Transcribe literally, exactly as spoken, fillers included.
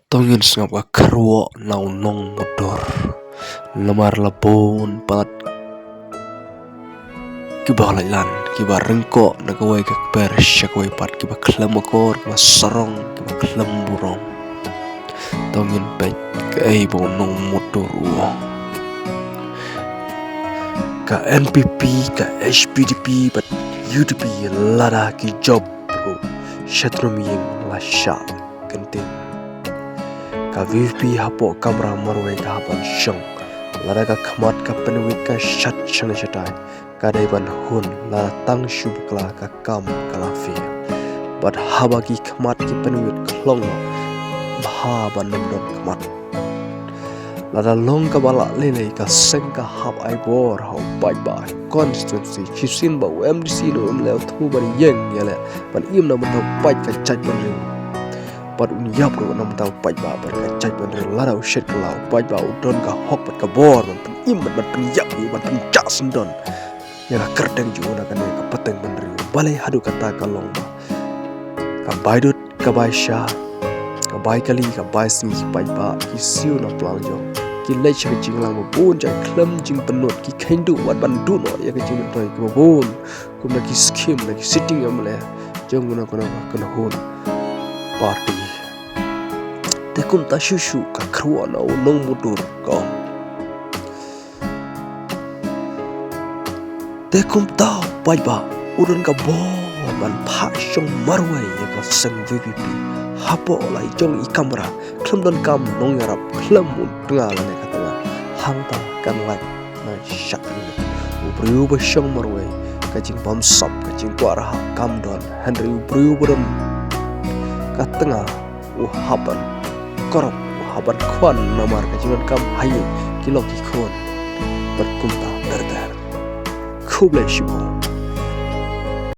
To ngin sngap ka kyrwoh na u nongmutdur. Namar la bun palat kiba laitlan, kiba ryngkoh na kawei ka kper sha kawei pat, kiba khlem akor, kiba sarong, kiba khlem burom. To ngin peit kaei ba u nongmutdur u ong. Ka N P P, ka H P D P bad U D P lada ki jop ruh, sha trum ïing la shah kyntien. Ka V P P hapoh kamra marwei ka hap ban shong. Lada ka khmat ka pynwit ka shat shane shatai, ka dei ban hun, lada tang shu bakla ka kam ka la fail. Bad haba ki khmat ki pynwit khlong noh, bha ban ym don khmat. Lada long kaba lah lei lei, ka seng ka hap ai bor ha u paidbah constituency, shisien ba u M D C ne u M L A u thmu ban ïeng ïaleh ban im na bynta u paid ka jaitbynriew. Bad un ïap ruh na bynta u paidbah bad ka jaitbynriew. Lada u shet kylla, u paidbah u don ka hok bad ka bor ban pynim bad ban pynïap ïa u, ban pynjah syndon ïa ka kyrteng jong u na kane ka pateng bynriew. Balei haduh katta ka long ba ka bai dud, ka bai sha, ka bai kali, ka bai sngi, ki paidbah ki siew na pla la jong. Ki leit sha ka jingïalang ba bun jait khlem jingpynnud, ki kheiñ duh wat ban duh noh ïa ka jingmyntoi kiba bun, kum na ki skim, na ki sitting M L A jong kano kano ka kynhun party. Te kumta shuh shuh ka kyrwoh na u nongmutdur ka ong. Te kumta u paidbah u don ka bor ban phah shong marwei ïa ka seng V P P. Hapoh la i jong i kamra, khlem don kam nongïarap, khlem un tnga lane ka tnga. Hangta kan lait na shakri. U briew ba shong marwei, ka jingbamsap, ka jingkwah rhah kam don. Hynrei u briew ba don ka tnga, u hap ban korop, u hap ban khwan namar ka jingdonkam ha ïing, ki lok ki khun. Bad kumta ter ter. Khublei shibun.